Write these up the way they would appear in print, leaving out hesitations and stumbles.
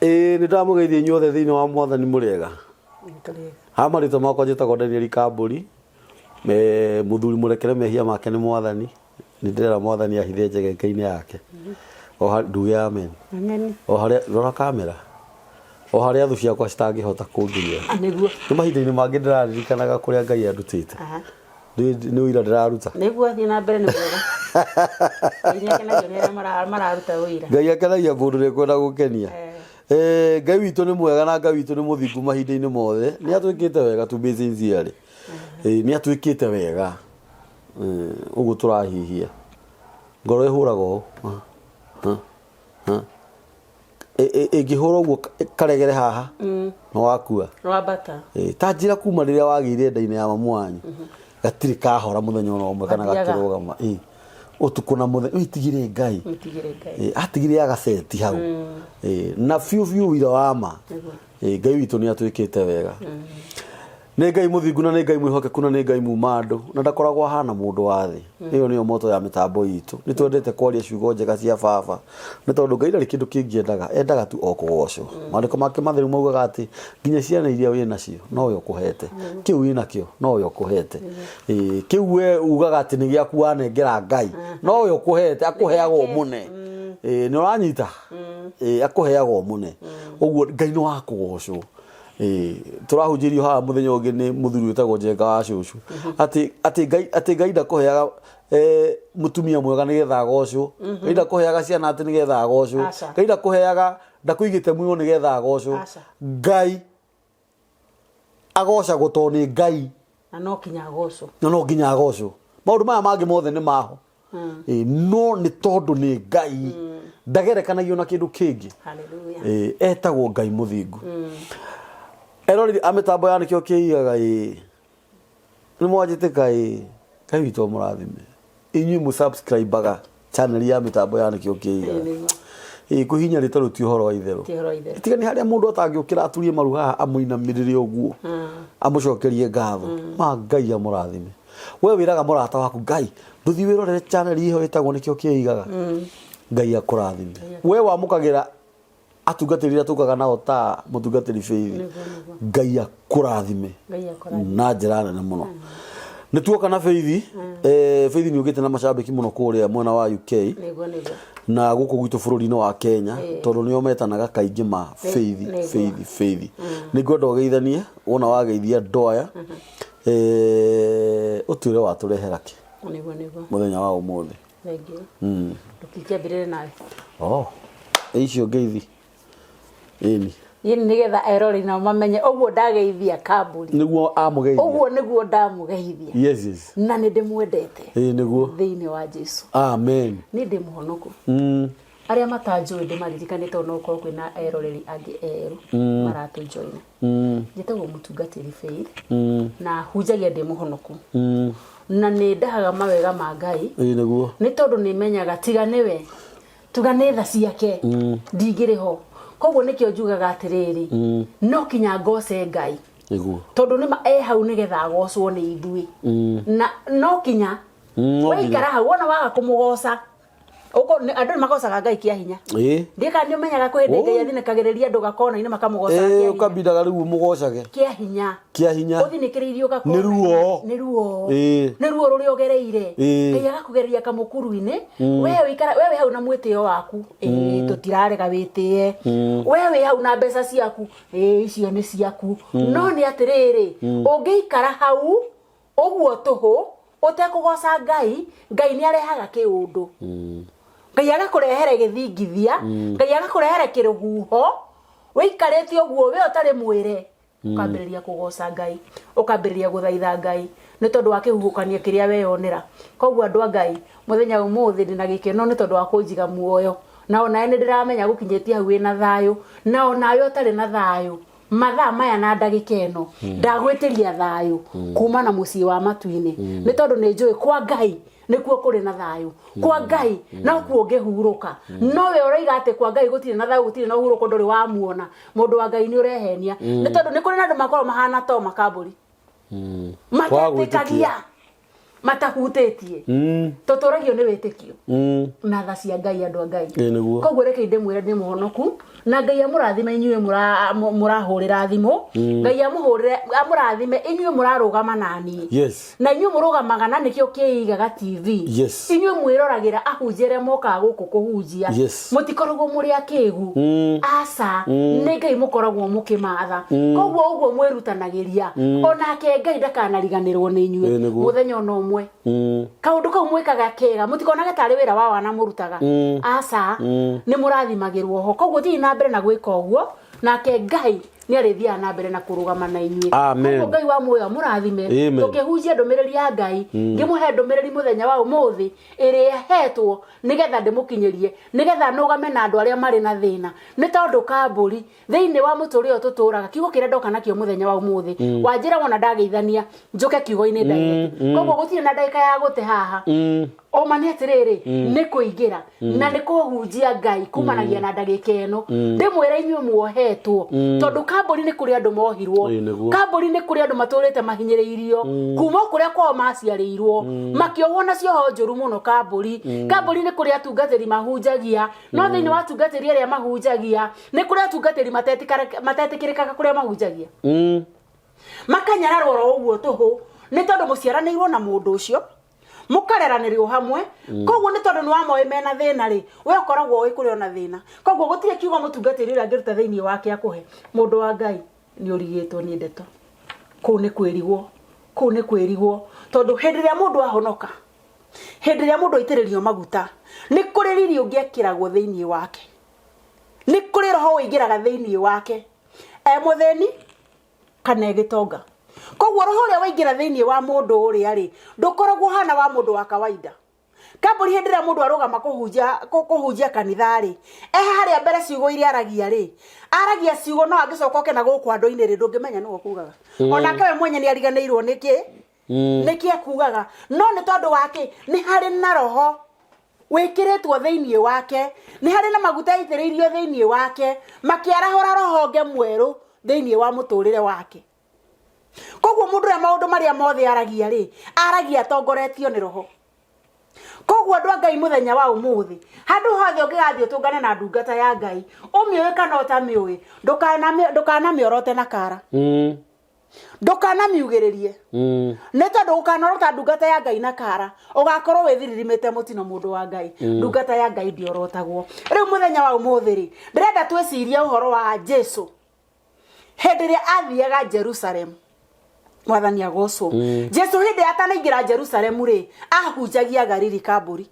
Ĩĩ nĩ ndamũgeithia inyuothe thĩinĩ wa mwathani mũrĩega. Tũrĩega. Ha marĩtwa makwa njĩtagwo Daniel Kambũri. Eh, mũthuri mũrekere mehia make nĩ mwathani. Nĩ ndĩrera mwathani ahithe njegeke-inĩ yake. O ha nduge amen. Amen. O harĩa rora kamera. O harĩa thũ ciakwa citangĩhota kũngiria. Nĩguo. Nĩ mahinda-inĩ mangĩ ndĩraririkanaga kũrĩa Ngai andutĩte. Aha. Nĩ ũira ndĩraruta. Nĩguo thiĩ na mbere nĩ mwega. Ngai nĩakenagio nĩ arĩa mararuta ũira. Ngai akenagia mũndũ ũrĩa ũkwenda gũkenia. Eh, Ngai witũ nĩ mwega na Ngai witũ nĩ mũthingu mahinda-inĩ mothe. Nĩ atwĩkĩte wega to be sincere. Eh, nĩ atwĩkĩte wega. Eh, ũguo tũrahihia. Ngoro ĩhũraga ũũ. Ha, ha. Ĩngĩhũra ũguo karegere haha nĩ wakua. Wambata. Ta njĩra kuma rĩrĩa wagĩire nda-inĩ ya mamu wanyu gatirĩ kahora mũthenya ona ũmwe kana Gathiaga. gakĩrũgama. Ĩ, ũtukũ na mũthenya wĩtigĩre Ngai. Wĩtigĩre Ngai. Ĩ, atigire agaceti hau. Ĩ, na biũ biũ ũira wa ma. Nĩguo. Ĩ, Ngai witũ nĩ atwĩkĩte wega. Nĩ Ngai mũthingu na nĩ Ngai mwĩhokeku na nĩ Ngai muma andũ na ndakoragwo ahana mũndũ wa thĩ. Ĩyo nĩyo moto ya mĩtambo itũ. Nĩ twendete kwaria ciugo njega cia baba nĩ tondũ Ngai ndarĩ kĩndũ kĩngĩ endaga, endaga tu o kũgocwo. Maandĩko make matheru maugaga atĩ nginya ciana iria wĩ nacio nowe ũkũhete, kĩu wĩ nakĩo nowe ũkũhete. Ĩĩ, kĩu we ugaga atĩ nĩ gĩaku wanengera Ngai nowe ũkũhete, akũheaga ũmũne. Ĩĩ, nĩ ũranyita? Ĩĩ, akũheaga ũmũne. Ũguo Ngai nĩ wa kũgocwo. Ĩĩ, tũrahunjĩirio haha mũthenya ũngĩ nĩ mũthuri wĩtagwo Njenga wa cũcũ atĩ atĩ Ngai atĩ Ngai ndakũheaga eh, mũtumia mwega nĩgetha agocwo Ngai ndakũheaga ciana atĩ nĩgetha agocwo Aca. Ngai ndakũheaga ndakũigĩte muoyo nĩgetha agocwo Aca. Ngai agocagwo tondũ nĩ Ngai Na no kinya agocwo. na no nginya agocwo maũndũ maya mangĩ mothe nĩ maho Ĩĩ, no nĩ tondũ nĩ Ngai ndagerekanagio na kĩndũ kĩngĩ. Hallelujah. Ĩĩ, etagwo Ngai mũthingu. Eroreri a mĩtambo ya nĩkĩo kĩigaga ĩĩ nĩ mwanjĩtĩka ĩĩ Ngai witũ amũrathime inyuĩ mũsubscribaga channel ya mĩtambo ya nĩkĩo kĩigaga. Ĩĩ, nĩguo. Ĩĩ kũhinya rĩtarũ ti ũhoro wa itherũ. Ti ũhoro wa itherũ. Tiga nĩ harĩa mũndũ atangĩũkĩra aturie maru haha amũinamĩrĩre ũguo amũcokerie ngatho ma Ngai amũrathime. We wĩraga mũrata waku Ngai ndũthiĩ wĩrorere channel ĩyo ĩtagwo nĩkĩo kĩigaga. Ngai akũrathime. We wamũkagĩra atungatĩri arĩa tũkaga nao ta mũtungatĩri Faith. Nĩguo, nĩguo. Ngai akũrathime Ngai akũrathime. na njĩra nene mũno. Nĩ tuoka na Faith, eh, Faith nĩ ũgĩte na macambĩki mũno kũrĩa mwena wa UK Nĩguo, nĩguo. na gũkũ gwitũ bũrũri-inĩ wa Kenya Ĩĩ. tondũ nĩo metanaga kaingĩ ma Faith, nĩguo. Faith, Faith. Nĩ ngwenda ũgeithanie wona wageithia andũ aya eh, ũtwĩre watũrehera kĩ Nĩguo, nĩguo. mũthenya wa ũmũthĩ. Thank you. Ndũkĩambĩrĩre nawe. Oh, icio ngeithi. Ĩni. Ĩni nĩgetha eroreri nao mamenye ũguo ndageithia Kambũri. Nĩguo amũgeithia. Ũguo nĩguo ndamũgeithia. Yes, yes. Na nĩ ndĩmwendete. Ĩĩ nĩguo. Thĩinĩ wa Jesu. Amen. Niĩ ndĩ mũhonoku. Arĩa matanjũĩ ndĩmaririkanie tondũ no gũkorwo kwĩna eroreri angĩ erũ maratũjoina. Njĩtagwo mũtungatĩri Faith na hunjagia ndĩ mũhonoku. Na nĩ ndahaga mawega ma Ngai. Ĩĩ nĩguo. Nĩ tondũ nĩ menyaga tiga nĩwe tiga nĩ tha ciake ndingĩrĩ ho. Koguo nĩkĩo njugaga atĩrĩrĩ, no kinya ngoce Ngai. Nĩguo. Tondũ nĩma e hau nĩgetha agocwo nĩ ithuĩ. Na no kinya No nginya. waikara hau wona waga kũmũgoca Ũko- andũ nĩ magocaga Ngai kĩa hinya. Ĩĩ. Ndiĩ kana nĩ ũmenyaga kwĩ hĩndĩ Ngai athinĩkagĩrĩria andũ gakona-inĩ makamũgocaga Ĩĩ kĩa hinya. ũkambindaga rĩu ũmũgocage. Kĩa hinya. Kĩa hinya. Ũthinĩkĩrĩirio gakona. Nĩ ruo. Nĩ ruo. Ĩĩ. Nĩ ruo rũrĩa ũgereire. Ĩĩ. Ngai agakũgereria kamũkuru-inĩ. We wĩikara we wĩ hau na mwĩtĩo waku. Ĩĩ tũtirarega wĩtĩe. We wĩ hau na mbeca ciaku. Ĩĩ icio nĩ ciaku. No nĩ atĩrĩrĩ, ũngĩikara hau Ũguo tũhũ, ũtekũgoca Ngai, Ngai nĩ arehaga kĩũndũ. Ngai agakũrehere gĩthingithia, Ngai agakũrehere kĩrũhuho, wĩikarĩte ũguo we ũtarĩ mwĩre, ũkambĩrĩria kũgoca Ngai, ũkambĩrĩria gũthaitha Ngai, nĩ tondũ wa kĩhuhũkanio kĩrĩa weyonera. Koguo andũ a Ngai, mũthenya wa ũmũthĩ ndĩna gĩkeno nĩ tondũ wa kũnjiga muoyo, na onawe nĩ ndĩramenya gũkinyĩtie hau wĩna thayũ, na onawe ũtarĩ na thayũ, mathaa maya na ndagĩka ĩno ndagwĩtĩria thayũ kuma na mũciĩ wa matu-inĩ nĩ tondũ nĩ njũĩ kwa Ngai nĩkuo kũrĩ na thayũ kwa Ngai nokuo ũngĩhurũka no we ũroiga atĩ kwa Ngai gũtirĩ na thayũ gũtirĩ na ũhurũko ndũrĩ wamuona mũndũ wa Ngai nĩ ũrehenia nĩ tondũ nĩ kũrĩ na andũ makoragwo mahana Toma Kambũri Kwaga gwĩtĩkia. matetĩkagia. Matahutĩtie. Tũtũragio nĩ wĩtĩkio na tha cia Ngai, andũ a Ngai. Ĩĩ, nĩguo. Koguo reke ndĩmwĩre ndĩ mũhonoku, na Ngai amũrathime inyuĩ mũrahũrĩra thimũ. Ngai amũhũrĩre, amũrathime inyuĩ mũrarũgama na niĩ. Na inyuĩ mũrũgamaga na nĩkĩo kĩigaga TV. Inyuĩ mwĩroragĩra ahunjia arĩa mokaga gũkũ kũhunjia. Mũtikoragwo mũrĩ akĩgu. Aca, nĩ Ngai mũkoragwo mũkĩmatha. Koguo ũguo mwĩrutanagĩria, onake Ngai ndakanariganĩrwo nĩ inyuĩ Ĩĩ, nĩguo. Mũthenya ona ũmwe. Kaũndũ kau mwĩkaga kega, mũtikonage tarĩ wĩra wa wana mũrutaga. Aca, nĩ mũrathimagĩrwo ho. Koguo thiĩi na mbere na gwĩka ũguo, nake Ngai nĩ arĩthiaga na mbere na kũrũgama na inyuĩ. Amen. Koguo Ngai wa muoyo amũrathime. Amen. Tũkĩhunjia ndũmĩrĩri ya Ngai, ngĩmũhe ndũmĩrĩri mũthenya wa ũmũthĩ ĩrĩa ĩhetwo nĩgetha ndĩmũkinyĩrie, nĩgetha nũgame na andũ arĩa marĩ na thĩna. Nĩ tondũ kambũri thĩinĩ wa mũtũrĩre ũyũ tũtũraga, kiugo kĩrĩa ndoka nakĩo mũthenya wa ũmũthĩ, wanjĩra wona ndageithania njũke kiugo-inĩ direct. Koguo gũtirĩ na ndagĩka ya gũte haha. Ũma nĩ atĩrĩrĩ, nĩ kũingĩra na nĩ kũhunjia Ngai kumanagia na ndagĩka ĩno. Ndĩmwĩre inyuĩ muohetwo, tondũ kambũri nĩ kũrĩ andũ mohirwo. Ĩĩ, nĩguo. Kambũri nĩ kũrĩ andũ matũrĩte mahinyĩrĩirio kuma o kũrĩa kwao maciarĩirwo, makĩohwo na cioho njũru mũno kambũri. Kambũri nĩ kũrĩ atungatĩri mahunjagia, no thĩinĩ wa atungatĩri arĩa mahunjagia nĩ kũrĩ atungatĩri matetĩkĩrĩkaga kũrĩa mahunjagia. Makanyararwo oro ũguo tũhũ, nĩ tondũ mũciaranĩirwo na mũndũ ũcio, mũkareranĩrio hamwe. Koguo nĩ tondũ nĩ wamoĩ mena thĩna rĩ, we ũkoragwo ũĩ kũrĩ ona thĩna. Koguo gũtirĩ kiugo mũtungatĩri ũrĩa angĩruta thĩinĩ wake akũhe. Mũndũ wa Ngai, nĩ ũrigĩtwo nĩ ndeto. Kũu nĩ kwĩrigwo, kũu nĩ kwĩrigwo, tondũ hĩndĩ ĩrĩa mũndũ ahonoka, hĩndĩ ĩrĩa mũndũ aitĩrĩrio maguta, nĩ kũrĩ riri ũngĩ ekĩragwo thĩinĩ wake, nĩ kũrĩ roho ũingĩraga thĩinĩ wake, e mũthĩni kana e gĩtonga. Koguo roho ũrĩa waingĩra thĩinĩ wa mũndũ ũrĩa rĩ, ndũkoragwo ũhana wa mũndũ wa kawaida. Kambũri hĩndĩ ĩrĩa mũndũ arũgama kũhunjia kanitha rĩ, e harĩa mbere ciugo iria aragia rĩ, aragia ciugo no angĩcoka oke na gũkũ andũ-inĩ rĩ, ndũngĩmenya nĩwe ũkugaga. Onake we mwenye nĩ ariganĩirwo nĩkĩ nĩkĩ ekugaga, no nĩ tondũ wa kĩ? Nĩ harĩ na roho wĩkĩrĩtwo thĩinĩ wake, nĩ harĩ na maguta aitĩrĩirio thĩinĩ wake, makĩarahũra roho ũngĩ mwerũ thĩinĩ wa mũtũrĩre wake. Koguo mũndũ ũrĩa maũndũ marĩa mothe aragia rĩ, aragia atongoretio nĩ roho. Koguo andũ a Ngai, mũthenya wa ũmũthĩ, handũ hothe ũngĩgathiĩ ũtũngane na ndungata ya Ngai, ũmĩũĩ kana ũtamĩũĩ, ndũkanamĩorote na kara, ndũkanamiugĩrĩrie, nĩ tondũ gũkanorota ndungata ya Ngai na kara, ũgakorwo wĩthiririmĩte mũtino. Mũndũ wa Ngai, ndungata ya Ngai ndĩorotagwo. Rĩu mũthenya wa ũmũthĩ rĩ, ndĩrenda twĩcirie ũhoro wa Jesu hĩndĩ ĩrĩa athiaga Jerusalem. Mwathani agocwo. Jesu hĩndĩ ĩrĩa atanaingĩra Jerusalemu rĩ, ahunjagia Galili, kambũri.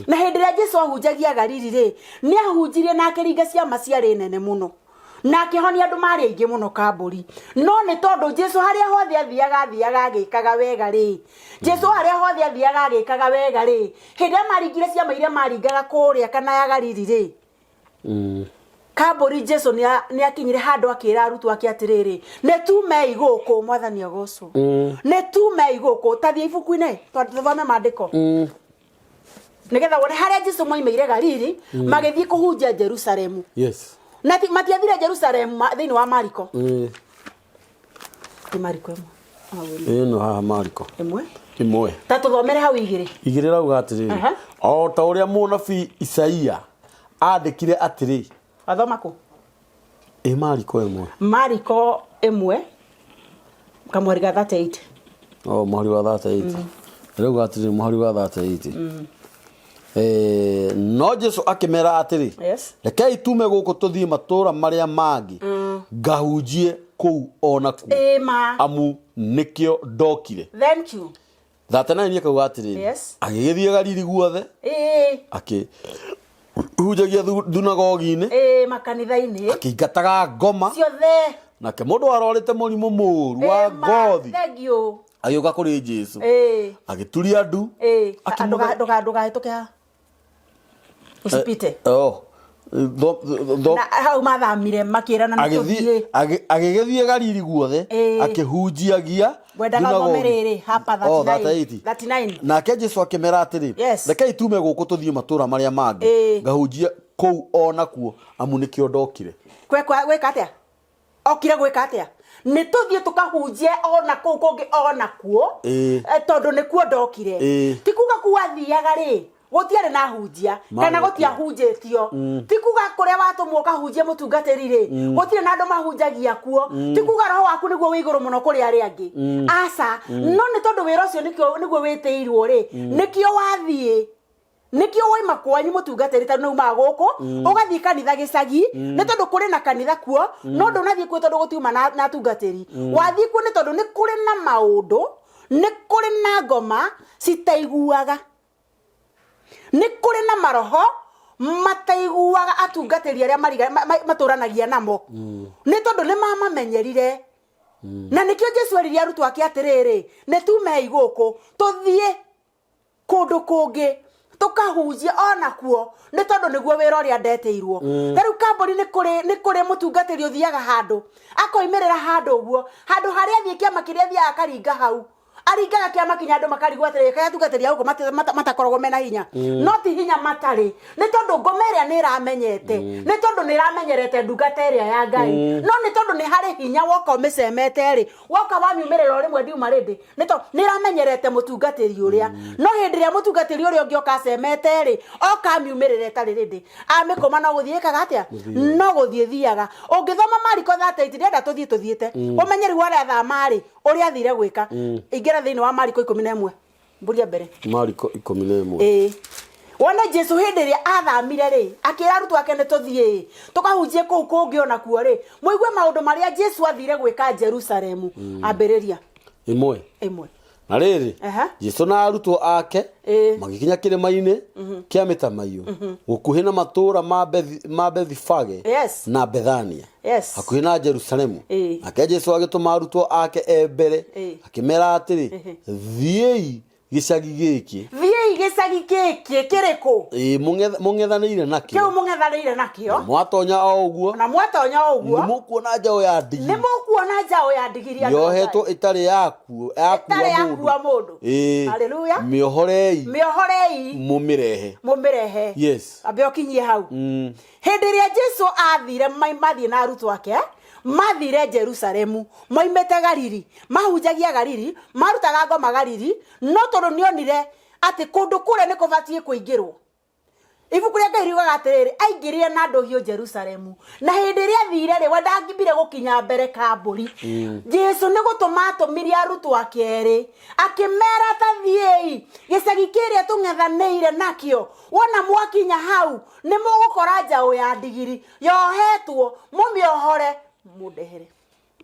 Na hĩndĩ ĩrĩa Jesu ahunjagia Galili rĩ, nĩ ahunjirie na akĩringa ciama ciarĩ nene mũno na akĩhonia andũ marĩ aingĩ mũno, kambũri. No nĩ tondũ Jesu harĩa hothe athiaga, athiaga agĩkaga wega rĩ, Jesu harĩa hothe athiaga agĩkaga wega rĩ, hĩndĩ ĩrĩa maringire ciama iria maringaga kũrĩa kana ya Galili rĩ, kambũri, Jesu nĩ akinyire handũ akĩra arutwo ake atĩrĩrĩ, "Nĩ tumei gũkũ." Mwathani agocwo. Nĩ tumei gũkũ. Tathiĩ ibuku-inĩ tũthome maandĩko nĩgetha wone harĩa Jesu moimĩire Galili magĩthiĩ kũhunjia Jerusalemu. Na matiathire Jerusalemu thĩinĩ wa Mariko. Nĩ Mariko 1. Hau ĩmwe. Ĩno haha Mariko 1. 1. Ta tũthomere hau 2. 2 rauga atĩrĩrĩ, o ta ũrĩa mũnabii Isaia andĩkire atĩrĩ. Wathoma kũ? Ĩ Mariko 1. Mariko 1 kamweri ga 38. O mũhari wa 38 rauga atĩrĩrĩ, mũhari wa 38, no Jesu akĩmera atĩrĩ, "Rekei tume gũkũ tũthiĩ matũũra marĩa mangĩ, ngahunjie kũu o nakuo, Ĩma. amu nĩkĩo ndokire." Thank you. 39 akauga atĩrĩrĩ, agĩgĩthiĩ Galili guothe, akĩhunjagia thunagogi-inĩ, Ĩĩ, makanitha-inĩ, akĩingataga ngoma. Ciothe. Nake mũndũ warwarĩte mũrimũ mũũru wa Ĩma. ngothi Thank you. Agĩũka kũrĩ Jesu, agĩturia ndu, Ndũgahĩtũke haha, usipite. Oh, Na hau mathamire makĩrana nĩ tũthiĩ. Agĩgĩthiĩ Galili guothe, akĩhunjiagia Ngwendaga thunagogi. ũthome rĩrĩ hapa. Oh, 39. 38. 39. Nake Jesu akĩmera atĩrĩ, "Rekei tume gũkũ tũthiĩ matũũra marĩa mangĩ, ngahunjie kũu o nakuo, amu nĩkĩo ndokire." Gwĩka atĩa? Okire gwĩka atĩa? Nĩ tũthiĩ tũkahunjie ona kũu kũngĩ ona kuo. Tondũ nĩkuo ndokire. Ti kuga kuu athiaga rĩ gũtiarĩ na hunjia kana Marĩ kuo. Gũtiahunjĩtio. Ti kuga kũrĩa watũmwo ũkahunjie mũtungatĩri rĩ gũtirĩ na andũ mahunjagia kuo. Ti kuga roho waku nĩguo wĩ igũrũ mũno kũrĩ arĩa angĩ, aca. No nĩ tondũ wĩra ũcio nĩkĩo nĩguo wĩtĩirwo rĩ, nĩkĩo wathiĩ, nĩkĩo waima kwanyu mũtungatĩri, tondũ nĩumaga gũkũ ũgathiĩ kanitha gĩcagi, nĩ tondũ kũrĩ na kanitha kuo. No ndũnathiĩ kuo tondũ gũtiuma na atungatĩri. Wathiĩ kuo nĩ tondũ nĩ kũrĩ na maũndũ, nĩ kũrĩ na ngoma citaiguaga, nĩ kũrĩ na maroho mataiguaga atungatĩri arĩa matũranagia namo, nĩ tondũ nĩ mamamenyerire. Na nĩkĩo Jesu eririe arutwo ake atĩrĩrĩ, nĩ tumei gũkũ tũthiĩ kũndũ kũngĩ tũkahunjia onakuo, nĩ tondũ nĩguo wĩra ũrĩa ndetĩirwo. Ta rĩu kambũri nĩ kũrĩ mũtungatĩri ũthiaga handũ akoimĩrĩra handũ ũguo, handũ harĩa athiĩ, kĩama kĩrĩa athiaga akaringa hau, aringaga kĩama kinya andũ makarigwo atĩrĩrĩ, kaĩ atungatĩri a gũkũ matakoragwo mena hinya? No ti hinya matarĩ, nĩ tondũ ngoma ĩrĩa nĩ ĩramenyete, nĩ tondũ nĩ ĩramenyerete ndungata ĩrĩa ya Ngai. No nĩ tondũ nĩ harĩ hinya woka ũmĩcemete rĩ, woka wamiumĩrĩra o rĩmwe ndiuma rĩndĩ, nĩ tondũ nĩ ĩramenyerete mũtungatĩri ũrĩa. No hĩndĩ ĩrĩa mũtungatĩri ũrĩa ũngĩ oka acemete rĩ, oka amiumĩrĩra ĩtarĩ rĩndĩ, amĩkũma no gũthiĩ ĩkaga atĩa? No gũthiĩ thiaga. Ũngĩthoma Mariko 38, ndĩrenda tũthiĩ tũthiĩte ũmenye rĩu arĩa thama rĩ, ũrĩa athire gwĩka. Ingĩra thĩinĩ wa Mariko 11, mbũria mbere. Mariko 11. Ĩĩ, wone Jesu hĩndĩ ĩrĩa athamire rĩ, akĩra arutwo ake nĩ tũthiĩ tũkahunjie kũu kũngĩ onakuo rĩ, mũigue maũndũ marĩa Jesu athire gwĩka Jerusalemu. Ambĩrĩria. 1. 1. Na rĩrĩ, Jesu na arutwo ake magĩkinya kĩrĩma-inĩ kĩa Mĩtamaiyũ, gũkuhĩ na matũũra ma Bethifage na Bethania, hakuhĩ na Jerusalemu. Nake Jesu agĩtũma arutwo ake e mbere, akĩmera atĩrĩ, thiĩi gĩcagi gĩkĩ. Thiĩi gĩcagi gĩkĩ kĩrĩkũ? Ĩĩ, mũng'ethanĩire kĩu nakĩo. Mũng'ethanĩire nakĩo. Mwatonya o ũguo, na mwatonya o ũguo, nĩ mũkuona njaũ ya nĩ ndigiri mũkuona njaũ ya ndigiri, andũ a Ngai. Yohetwo ĩtarĩ yakua ĩtarĩ mũndũ. Yakua mũndũ. Haleluya. Mĩohorei, mĩohorei, mũmĩrehe. Mũmĩrehe. Ambe ũkinyie hau. Hĩndĩ ĩrĩa Jesu athire mathiĩ na arutwo ake, mathire Jerusalemu moimĩte Galili, mahunjagia Galili, marutaga ngoma Galili. No tondũ nĩonire atĩ kũndũ kũrĩa nĩ kũbatiĩ kũingĩrwo, ibuku rĩa Ngai riugaga atĩrĩrĩ, aingĩrire na ndũhiũ Jerusalemu. Na hĩndĩ ĩrĩa athire rĩ, we ndangĩmbire gũkinya mbere kambũri. Jesu nĩ gũtũma atũmire arutwo ake erĩ, akĩmera, ta thiĩi gĩcagi kĩrĩa tũng'ethanĩire nakĩo. Wona mwakinya hau, nĩ mũgũkora njaũ ya ndigiri yohetwo, mũmĩohore mũndehere.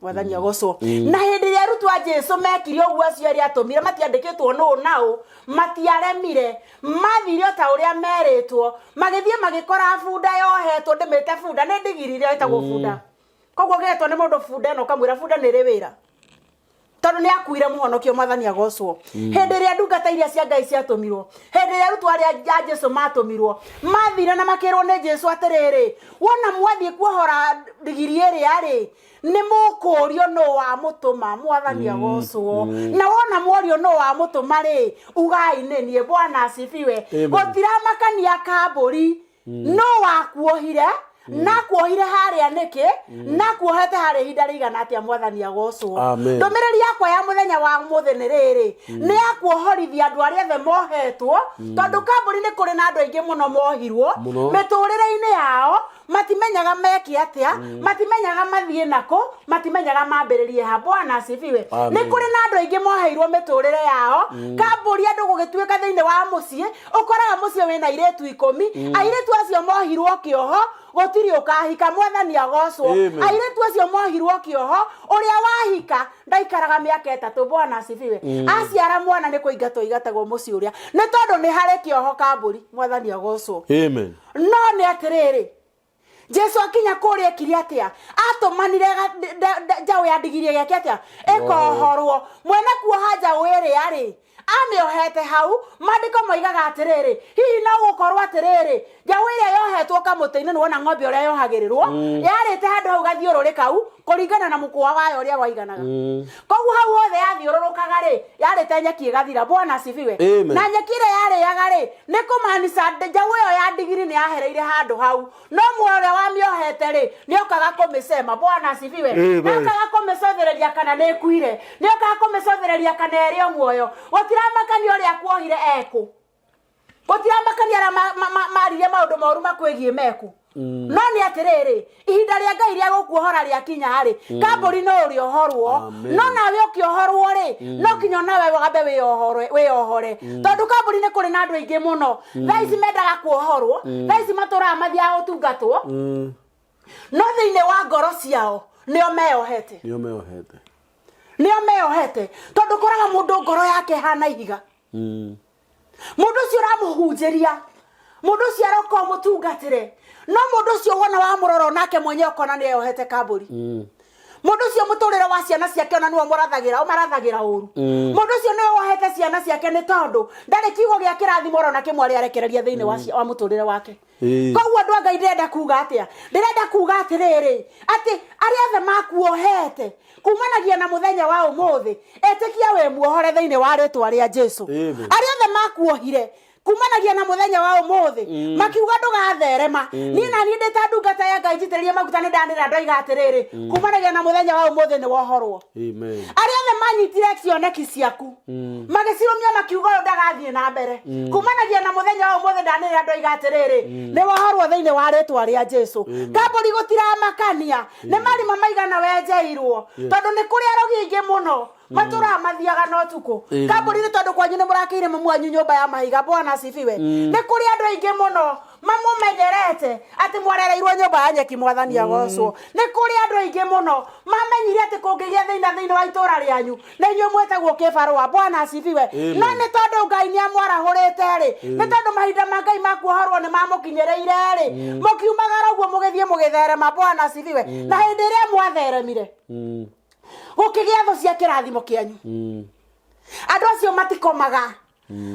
Mwathani agocwo. Na hĩndĩ ĩrĩa arutwo a Jesu mekire ũguo, acio erĩ atũmire, matiandĩkĩtwo nũ nao, matiaremire, mathire o ta ũrĩa merĩtwo. Magĩthiĩ magĩkora bunda yohetwo. Ndĩmĩte bunda, nĩ ndigiri ĩrĩa ĩtagwo bunda. Koguo ũgĩetwo nĩ mũndũ bunda ĩno, ũkamwĩra bunda nĩ ĩrĩ wĩra, tondũ nĩ akuire mũhonokio. Mwathani agocwo. Hĩndĩ ĩrĩa ndungata iria cia Ngai ciatũmirwo, hĩndĩ ĩrĩa arutwo arĩa a Jesu matũmirwo, mathire na makĩrwo nĩ Jesu atĩrĩrĩ, wona mwathiĩ kuohora ndigiri ĩrĩa rĩ, nĩ mũkũrio nũ wamũtũma. Mwathani agocwo. Na wona mworio nũ wamũtũma rĩ, ugai nĩ niĩ. Bwana asifiwe. Amen. Gũtiramakania kambũri no wakuohire, nakuohire harĩa nĩkĩ, nakuohete harĩa ihinda rĩigana atĩa. Mwathani agocwo. Amen. Ndũmĩrĩri yakwa ya mũthenya wa mũthĩ nĩ rĩrĩ, nĩ ya kuohorithia andũ arĩa othe mohetwo, tondũ kambũri nĩ kũrĩ na andũ aingĩ mũno mohirwo Mũno. mĩtũrĩre-inĩ yao, matimenyaga meke atĩa, matimenyaga mathiĩ nakũ, matimenyaga mambĩrĩrie ha. Bwana asifiwe. Amen. Nĩ kũrĩ na andũ aingĩ moheirwo mĩtũrĩre yao kambũri. Andũ gũgĩtuĩka thĩinĩ wa mũciĩ, ũkoraga mũciĩ wĩna airĩtu 10. Airĩtu acio mohirwo kĩoho, gũtirĩ ũkahika. Mwathani agocwo. Amen. Airĩtu acio mohirwo kĩoho, ũrĩa wahika ndaikaraga mĩaka 3. Bwana asifiwe. Aciara mwana, nĩ kũingatwo igatagwo mũciĩ ũrĩa, nĩ tondũ nĩ harĩ kĩoho kambũri. Mwathani agocwo. Amen. No nĩ atĩrĩrĩ, Jesu akinya kũrĩa ekire atĩa? Atũmanire njaũ ya ndigiri ĩgeke atĩa? Ĩkohorwo. Mwene kuoha njaũ ĩrĩa rĩ, amĩohete hau, maandĩko moigaga atĩrĩrĩ, hihi no gũkorwo atĩrĩrĩ, njaũ ĩrĩa yohetwo kamũtĩ-inĩ, nĩwona ng'ombe ũrĩa yohagĩrĩrwo, yarĩte handũ hau gathiũrũrĩ kau kũringana na mũkwa wayo ũrĩa waiganaga. Koguo hau hothe yathiũrũrũkaga rĩ, yarĩte nyeki ĩgathira. Bwana asifiwe. Amen. Na nyeki ĩrĩa yarĩaga rĩ rĩ nĩ kũmanica njaũ ĩyo ya ndigiri nĩ yahereire handũ hau no muoyo ũrĩa wamĩohete rĩ nĩ okaga kũmĩcema bwana asifiwe Amen. nĩ okaga kũmĩcothereria kana nĩ ĩkuire nĩ okaga kũmĩcothereria kana ĩrĩ o muoyo gũtiramakania ũrĩa kuohire ekũ gũtiramakania arĩa maririe maũndũ moru makwĩgiĩ meku no nĩ atĩrĩrĩ ihinda rĩa ngai rĩa gũkuohora rĩakinya rĩ kambũri no ũrĩohorwo Amen. no nawe ũkĩohorwo rĩ no kinya nawe wambe wĩyohore wĩyohore tondũ kambũri nĩ kũrĩ na andũ aingĩ mũno thaa ici mendaga kuohorwo thaa ici matũraga mathiaga gũtungatwo no thĩinĩ wa ngoro ciao nĩo meyohete nĩo meyohete nĩo meyohete tondũ koraga mũndũ ngoro yake hana ihiga mundu ucio uramuhunjiria mundu ucio aroka umutungatire no mundu ucio wona wamurora onake mwenyewe ukona ni eyohete kamburi mundu ucio muturire wa ciana ciake ona niwe murathagira umarathagira uru mundu ucio niwe wohete ciana ciake ni tondu ndari kiugo gia kirathimo ona kimwe aria arekereria thiini wa muturire wake koguo andu a ngai ndirenda kuga atia ndirenda kuga atiriri ati aria othe makuohete kumanagia na muthenya wa umuthi itikia wi muohore thiini wa ritwa ria Jesu Amen. aria othe makuohire kumanagia na muthenya wa umuthi makiuga ndugatherema nie na nie ndi ta ndungata ya ngai njitiririe maguta ni ndanira ndoiga atiriri kumanagia na muthenya wa umuthi ni wohorwo Amen. aria othe manyitire cioneki ciaku magĩcirũmia makiuga ũyũ ndagathiĩ na mbere kumanagia na mũthenya wa ũmũthĩ ndanĩrĩra ndoiga atĩrĩrĩ nĩ wohorwo thĩinĩ wa rĩtwa rĩa Jesu kambũri gũtiramakania nĩ marima maigana wenjeirwo tondũ nĩ kũrĩ arogi aingĩ mũno matũraga mathiaga na ũtukũ Amen. kambũri nĩ tondũ kwanyu nĩ mũrakĩire mamu wanyu nyũmba ya mahiga bwana asifiwe nĩ kũrĩ andũ aingĩ mũno mamũmenyerete atĩ mwarereirwo nyũmba ya nyeki mwathani agocwo nĩ kũrĩ andũ aingĩ mũno mamenyire atĩ kũngĩgĩa thĩna thĩinĩ wa itũra rĩanyu na inyuĩ mwĩtagwo kĩbarũa bwana asifiwe Amen. no nĩ tondũ ngai nĩ amwarahũrĩte rĩ nĩ tondũ mahinda ma ngai ma kuohorwo nĩ mamũkinyĩrĩire rĩ mũkiumagara ũguo mũgĩthiĩ mũgĩtherema bwana asifiwe na hĩndĩ ĩrĩa mwatheremire gũkĩgĩa thũ cia kĩrathimo kĩanyu andå acio matikomaga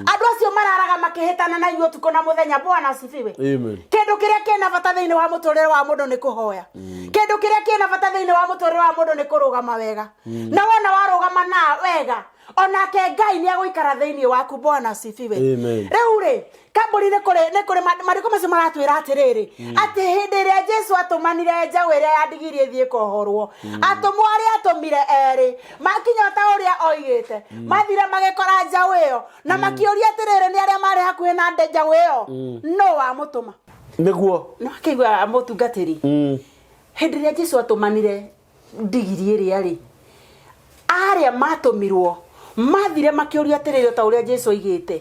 andå acio mararaga makĩhĩtana na inyuĩ ũtukũ na mũthenya bwana asifiwe Amen. kĩndũ kĩrĩa kĩna bata thĩinĩ wa mũtũrĩre wa mũndũ nĩ kũhoya kĩndũ kĩrĩa kĩna bata thĩinĩ wa mũtũrĩre wa mũndũ nĩ kũrũgama wega na wona warũgama na wega onake ngai nĩ agũikara thĩinĩ waku bwana asifiwe Amen. rĩu rĩ kambũri nĩ kũrĩ nĩ kũrĩ marĩko macio maratwĩra atĩrĩrĩ atĩ hĩndĩ ĩrĩa jesu atũmanire njaũ ĩrĩa yandigirie ĩthiĩ kohorwo atũmwo arĩa atũmire erĩ makinya ta ũrĩa oigĩte mathire magĩkora njaũ ĩyo na makĩũria atĩrĩrĩ nĩ arĩa marĩ hakuhĩ na njaũ ĩyo no wamũtũma Nĩguo. no akĩigua mũtungatĩri hĩndĩ ĩrĩa jesu atũmanire ndigiri ĩrĩa rĩ arĩa matũmirwo mathire makĩũria atĩrĩrĩ o ta ũrĩa jesu oigĩte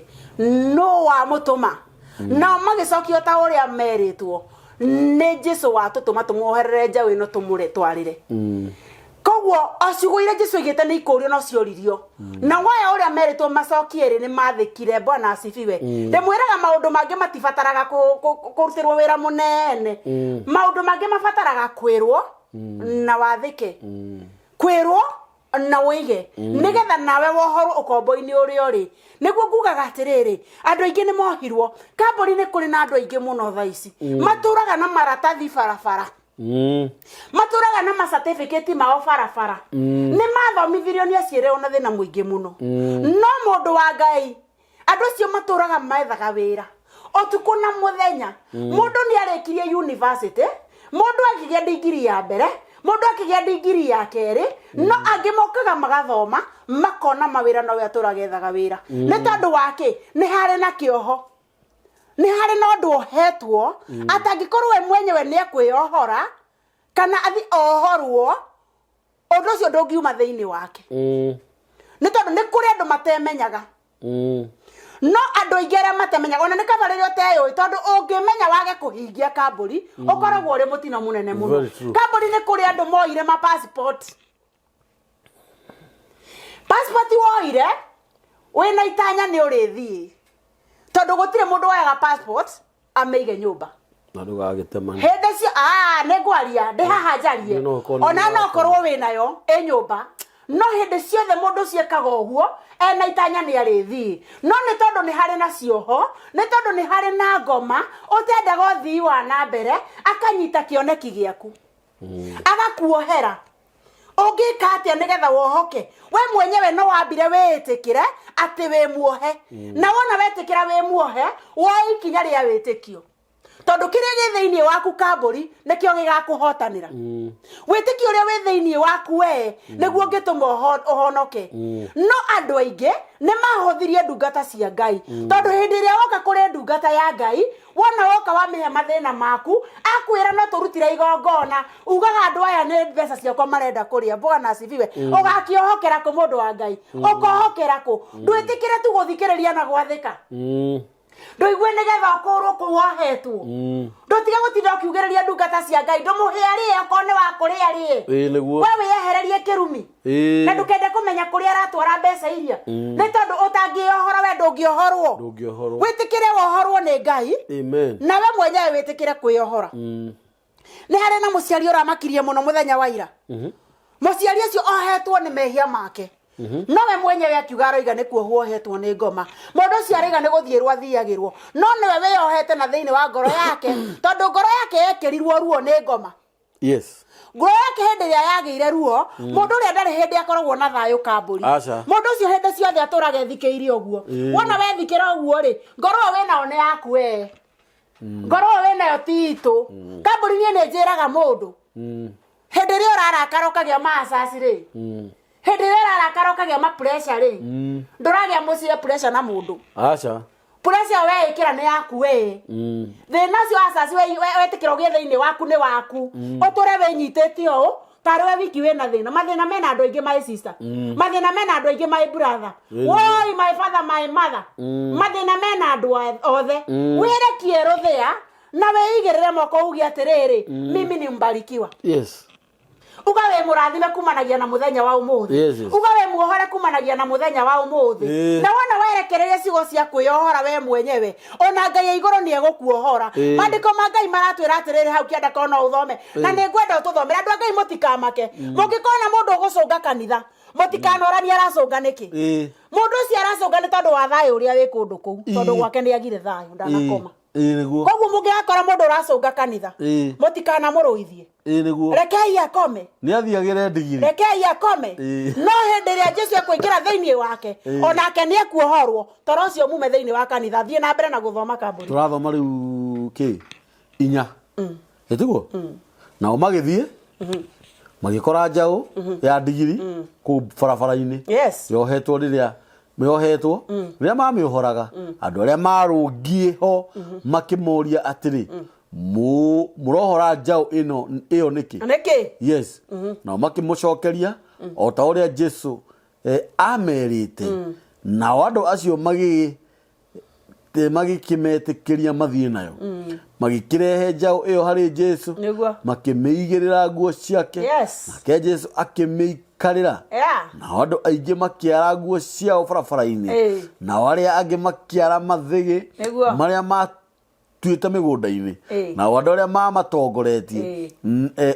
no wamũtũma nao magĩcokia o ta ũrĩa merĩtwo nĩ jesu watũtũma tũmuoherere njaũ ĩno tũmũtwarĩre koguo o ciugo iria jesu oigĩte nĩ ikũrio no cioririo na waya ũrĩa merĩtwo macokie rĩ nĩ mathĩkire bwana asifiwe ndĩmwĩraga maũndũ mangĩ matibataraga kũrutĩrwo wĩra mũnene maũndũ mangĩ mabataraga kwĩrwo na wathĩke kwĩrwo na wĩige nĩgetha nawe wohorwo ũkombo-inĩ ũrĩa ũrĩ nĩguo ngugaga atĩrĩrĩ andũ aingĩ nĩ mohirwo kambũri nĩ kũrĩ na andũ aingĩ mũno thaa ici matũraga na maratathi barabara matũraga na macertificate mao barabara nĩ mathomithirio nĩ aciĩrĩrwo na thĩna mũingĩ mũno no mũndũ wa ngai andũ acio matũraga methaga wĩra ũtukũ na mũthenya mũndũ nĩ arĩkirie university mũndũ akĩgĩa ndigiri ya mbere mũndũ akĩgĩa ndigiri ya kerĩ no angĩ mokaga magathoma makona mawĩra nowe atũraga ethaga wĩra nĩ tondũ wa kĩ nĩ harĩ na kĩoho nĩ harĩ na ũndũ ohetwo atangĩkorwo we mwenyewe nĩ ekwĩyohora kana athi ohorwo ũndũ ũcio ndũngiuma thĩinĩ wake nĩ tondũ nĩ kũrĩ andũ matemenyaga no andũ aingĩ arĩa matemenyaga ona nĩ kaba rĩrĩa ũteyũĩ tondũ ũngĩmenya wage kũhingia kambũri ũkoragwo ũrĩ mũtino mũnene mũno Very true. kambũri nĩ kũrĩ andũ moire ma passport passport woire wĩna itanya nĩ ũrĩthiĩ tondũ gũtirĩ mũndũ woyaga passport amĩige nyũmba Na ndũgagĩtemane. hĩndĩ cio ah, nĩ ngwaria ndĩ haha njarie No ũkorwo nĩ ona no wakwa. ũkorwo wĩ nayo ĩ nyũmba no hĩndĩ ciothe mũndũ ũcio ekaga ũguo ena itanya nĩ arĩthiĩ no nĩ tondũ nĩ harĩ na cioho nĩ tondũ nĩ harĩ na ngoma ũtendaga ũthii wa na mbere akanyita kĩoneki gĩaku agakuohera Ũngĩka atĩa nĩgetha wohoke? We mwenyewe no wambire wĩĩtĩkĩre atĩ wĩ muohe. Na wona wetĩkĩra wĩ muohe, woe ikinya rĩa wĩtĩkio. Tondũ kĩrĩa gĩ thĩinĩ waku kambũri nĩkĩo gĩgakũhotanĩra. Wĩtĩkio ũrĩa wĩ thĩinĩ waku we nĩguo ũngĩtũma ũhonoke. No andũ aingĩ nĩ mahũthirie ndungata cia Ngai. Tondũ hĩndĩ ĩrĩa woka kũrĩ ndungata ya Ngai, wona woka wamĩhe mathĩna maku, akwĩra no tũrutire igongona, ugaga andũ aya nĩ mbeca ciakwa marenda kũrĩa. Bwana asifiwe. Ũgakĩohokera kũ mũndũ wa Ngai? Ũkohokera kũ? Ndwĩtĩkĩre tu gũthikĩrĩria na gwathĩka. Ndũigue nĩgetha ũkũrwo kũu wohetwo. Ndũtige gũtinda ũkiugĩrĩria ndungata cia Ngai. Ndũmũhe arĩe okorwo nĩ wa kũrĩa arĩe. Ĩĩ nĩguo. We wĩyehererie kĩrumi. Ĩĩ. Na ndũkende kũmenya kũrĩa aratwara mbeca iria. Nĩ tondũ ũtangĩohora we ndũngĩohorwo. Ndũngĩohorwo. Wĩtĩkĩre wohorwo nĩ Ngai. Amen. Nawe mwenyewe wĩtĩkĩre kwĩyohora. Nĩ harĩ na mũciari ũramakirie mũno mũthenya wa ira. Mũciari ũcio ohetwo nĩ mehia make. Nowe mwenyewe akiuga aroiga nĩ kuohwo ohetwo nĩ ngoma. Mũndũ ũcio aroiga nĩ gũthiĩrwo athiagĩrwo. No nĩwe wĩyohete na thĩinĩ wa ngoro yake, tondũ ngoro yake yekĩrirwo ruo nĩ ngoma. Yes. Ngoro yake hĩndĩ ĩrĩa yagĩire ruo, mũndũ ũrĩa ndarĩ hĩndĩ akoragwo na thayũ kambũri. Aca. Mũndũ ũcio hĩndĩ ciothe atũraga ethikĩire ũguo. Wona wethikĩra ũguo rĩ, ngoro ĩyo wĩnayo nĩ yaku we. Ngoro ĩyo wĩnayo ti itũ. Kambũri niĩ nĩ njĩraga mũndũ. Hĩndĩ ĩrĩa ũrarakara ũkagĩa macaci rĩ, hĩndĩ ĩrĩa ũrarakara ũkagĩa ma pressure rĩ, ndũragĩa mũciĩ pressure na mũndũ. Aca. Pressure ĩyo weĩkĩra nĩ yaku we. Thĩna ũcio wa caci wetĩkĩra ũgĩe thĩinĩ waku nĩ waku. Ũtũre wĩnyitĩte ũũ, tarĩ we wiki wĩna thĩna. Mathĩna mena andũ aingĩ my sister. Mathĩna mena andũ aingĩ my brother. Woi my father my mother. Mathĩna mena andũ othe. Wĩrekie rũthĩa na wĩigĩrĩre moko uge atĩrĩrĩ, mimi ni mbarikiwa. Yes. Uga wĩ mũrathime kumanagia na mũthenya wa ũmũthĩ. Yes, yes. Uga wĩ muohore kumanagia na mũthenya wa ũmũthĩ. Na wona werekereria ciugo cia kwĩyohora we mwenyewe, ona Ngai ya igũrũ nĩ egũkuohora. Maandĩko ma Ngai maratwĩra atĩrĩrĩ hau kĩanda korwo no ũthome. Na nĩ ngwenda ũtũthomere. Andũ a Ngai mũtikamake. Mũngĩkona mũndũ ũgũcũnga kanitha, mũtikanoranie aracũnga nĩkĩ. Mũndũ ũcio aracũnga nĩ tondũ wa thayũ ũrĩa wĩ kũndũ kũu, tondũ gwake nĩ agire thayũ, ndanakoma. Ĩĩ nĩguo. Koguo mũngĩgakora mũndũ ũracũnga kanitha, mũtikanamũrũithie. Ĩĩ nĩguo. Rekei akome. Nĩ athiagĩre ndigiri. Rekei akome. No hĩndĩ ĩrĩa Jesu ekũingĩra thĩinĩ wake, onake nĩ ekuohorwo. Toro ũcio mume thĩinĩ wa kanitha. Thiĩ na mbere na gũthoma kambũri. Tũrathoma rĩu kĩ? Inya. Ĩtiguo? Nao magĩthiĩ, magĩkora njaũ ya ndigiri kũu barabara-inĩ. Yes. Yohetwo rĩrĩa yohetwo, rĩrĩa mamĩohoraga, andũ arĩa marũngiĩ ho makĩmoria atĩrĩ, mũrohora njaũ ĩno ĩyo nĩkĩ? Nĩkĩ? Yes. Nao makĩmũcokeria o ta ũrĩa Jesu amerĩte. Nao andũ acio magĩkĩmetĩkĩria mathiĩ nayo. Magĩkĩrehe njaũ ĩyo harĩ Jesu. Nĩguo. Makĩmĩigĩrĩra nguo ciake. Yes. Nake Jesu akĩmĩikarĩra. Yeah. Nao andũ aingĩ makĩara nguo ciao barabara-inĩ. Nao arĩa angĩ makĩara mathĩgĩ Nĩguo. marĩa matuĩte mĩgũnda-inĩ. Nao andũ arĩa mamatongoretie,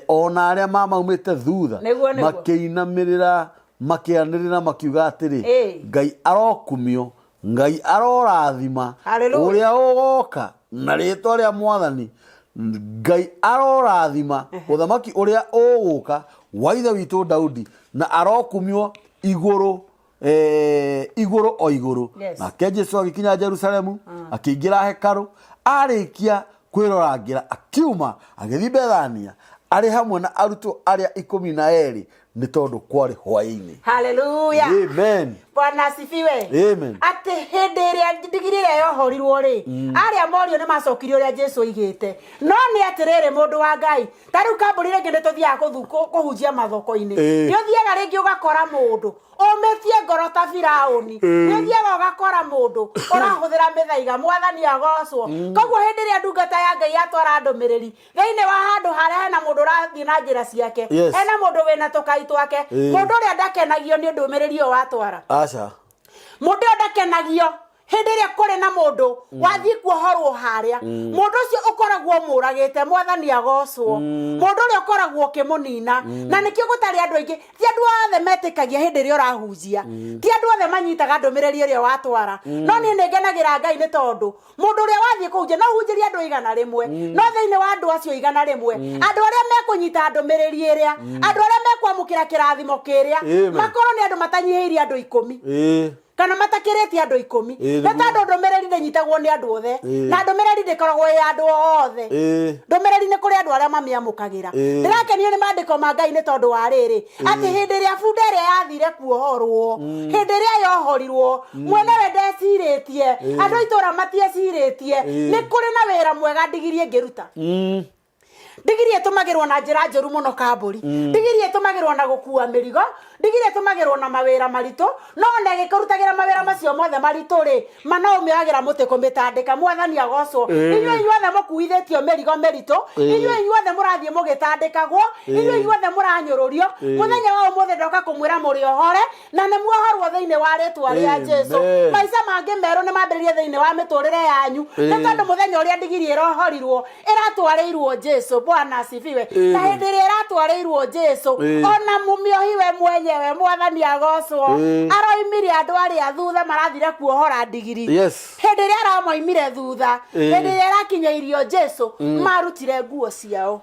ona arĩa mamaumĩte thutha, Nĩguo, nĩguo. makĩinamĩrĩra, makĩanĩrĩra makiuga atĩrĩ, Ngai arokumio, Ngai arorathima Hallelujah. ũrĩa ũgoka na rĩtwa rĩa Mwathani. Ngai arorathima ũthamaki ũrĩa ũgũka wa ithe witũ Daudi, na arokumio igũrũ, igũrũ o igũrũ. Yes. Nake Jesu agĩkinya Jerusalemu, akĩingĩra hekarũ, arĩkia kwĩrorangĩra akiuma agĩthiĩ Bethania arĩ hamwe na arutwo arĩa 12, nĩ tondũ kwarĩ hwaĩ-inĩ. Hallelujah. Amen. Bwana asifiwe. Amen. Atĩ hĩndĩ ĩrĩa ndigiri ĩrĩa yohorirwo rĩ, arĩa morio nĩ macokirie ũrĩa Jesu oigĩte. No nĩ atĩrĩrĩ mũndũ wa Ngai, ta rĩu kambũri rĩngĩ nĩ tũthiaga kũhunjia mathoko-inĩ. Nĩ ũthiaga rĩngĩ ũgakora mũndũ ũmĩtie ngoro ta Firaũni. Nĩ ũthiaga ũgakora mũndũ ũrahũthĩra mĩthaiga, Mwathani agocwo. Koguo hĩndĩ ĩrĩa ndungata ya Ngai yatwara ndũmĩrĩri thĩinĩ wa handũ harĩa hena mũndũ ũrathiĩ na njĩra ciake, Yes. hena mũndũ wĩna tũkai twake, mũndũ ũrĩa ndakenagio nĩ ndũmĩrĩri ĩyo watwara. Aca. Mũndũ ũyũ ndakenagio. Hĩndĩ ĩrĩa kũrĩ na mũndũ wathiĩ kuohorwo harĩa, mũndũ ũcio ũkoragwo ũmũragĩte. Mwathani agocwo. Mũndũ ũrĩa ũkoragwo ũkĩmũnina, na nĩkĩo gũtarĩ andũ aingĩ. Ti andũ othe metĩkagia hĩndĩ ĩrĩa ũrahunjia, ti andũ othe manyitaga ndũmĩrĩri ĩrĩa watwara. No niĩ nĩ ngenagĩra Ngai nĩ tondũ mũndũ ũrĩa wathiĩ kũhunjia, no ũhunjĩrie andũ 100, no thĩinĩ wa andũ acio 100, andũ arĩa mekũnyita ndũmĩrĩri ĩrĩa, andũ arĩa mekwamũkĩra kĩrathimo kĩrĩa, Amen. makorwo nĩ andũ matanyihĩirie andũ 10 kana matakĩrĩtie andũ 10. Nĩ tondũ ndũmĩrĩri ndĩnyitagwo nĩ andũ othe, na ndũmĩrĩri ndĩkoragwo ĩ ya andũ othe. Ndũmĩrĩri nĩ kũrĩ andũ arĩa mamĩamũkagĩra. Ndĩrakenio nĩ maandĩko ma Ngai nĩ tondũ wa rĩrĩ, atĩ hĩndĩ ĩrĩa bunda ĩrĩa yathire kuohorwo, hĩndĩ ĩrĩa yohorirwo, mwenewe ndecirĩtie, andũ a itũũra matiecirĩtie nĩ kũrĩ na wĩra mwega ndigiri ĩngĩruta. Ndigiri ĩtũmagĩrwo na njĩra njũru mũno kambũri. Ndigiri ĩtũmagĩrwo na gũkua mĩrigo, ndigiri ĩtũmagĩrwo na mawĩra maritũ, no ona ĩgĩkũrutagĩra mawĩra macio mothe maritũ rĩ, ma no ũmĩoyagĩra mũtĩ kũmĩtandĩka. Mwathani agocwo. Inyuĩ inyuothe mũkuithĩtio mĩrigo mĩritũ, inyuĩ inyuothe mũrathiĩ mũgĩtandĩkagwo, inyuĩ inyuothe mũranyũrũrio, mũthenya wa ũmũthĩ ndoka kũmwĩra mũrĩ ohore, na nĩ muohorwo thĩinĩ wa rĩtwa rĩa Jesu. Amen. Maica mangĩ merũ nĩ mambĩrĩrie thĩinĩ wa mĩtũrĩre yanyu, nĩ tondũ mũthenya ũrĩa ndigiri ĩrohorirwo ĩratwarĩirwo Jesu. Bwana asifiwe. Na Amen. hĩndĩ ĩrĩa ĩratwarĩirwo Jesu, ona mũmĩohi we mwenyewe, Mwathani agocwo, aroimire andũ arĩa thutha marathire kuohora ndigiri. Hĩndĩ ĩrĩa aramoimire thutha, hĩndĩ ĩrĩa ĩrakinyĩirio Jesu, marutire nguo ciao,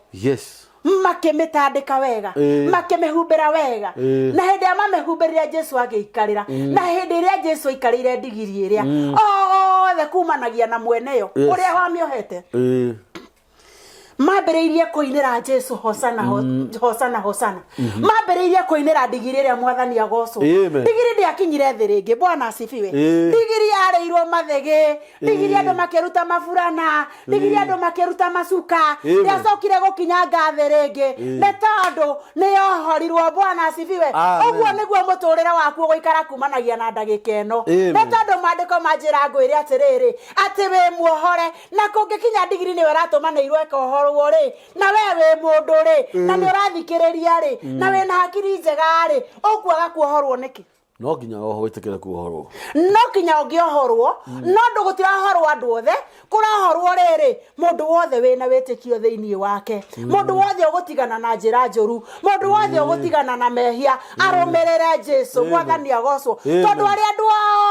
makĩmĩtandĩka wega, makĩmĩhumbĩra wega. Na hĩndĩ ĩrĩa mamĩhumbĩrire, Jesu agĩikarĩra. Na hĩndĩ ĩrĩa Jesu aikarĩire ndigiri ĩrĩa, othe kumanagia na mweneyo ũrĩa wamĩohete, mambĩrĩirie kũinĩra Jesu, "Hosana, hosana, hosana." Mambĩrĩirie kũinĩra ndigiri ĩrĩa. Mwathani agocwo. Amen. Ndigiri ndĩakinyire thĩ rĩngĩ. Bwana asifiwe. Ndigiri yarĩirwo mathĩgĩ, ndigiri andũ makĩruta maburana, ndigiri andũ makĩruta macuka. Amen. Ndĩacokire gũkinyanga thĩ rĩngĩ nĩ tondũ nĩ yohorirwo. Bwana asifiwe. Amen. Ũguo nĩguo mũtũrĩre waku ũgũikara kumanagia na ndagĩka ĩno, Amen. nĩ tondũ maandĩko manjĩra ngwĩre atĩrĩrĩ, atĩ wĩ muohore, na kũngĩkinya ndigiri nĩwe ĩratũmanĩirwo ĩkohorwo rĩ, na we wĩ mũndũ rĩ, na nĩ ũrathikĩrĩria rĩ, na wĩna hakiri njega rĩ, ũkwaga kuohorwo nĩkĩ? No nginya oho wĩtĩkĩre kuohorwo. No kinya ũngĩohorwo, no ndũ gũtiraohorwo andũ othe, kũraohorwo rĩrĩ mũndũ wothe wĩna wĩtĩkio thĩinĩ wake, mũndũ wothe ũgũtigana na njĩra njũru, mũndũ wothe ũgũtigana na mehia arũmĩrĩre Jesu. Mwathani agocwo. Amen. Tondũ arĩa andũ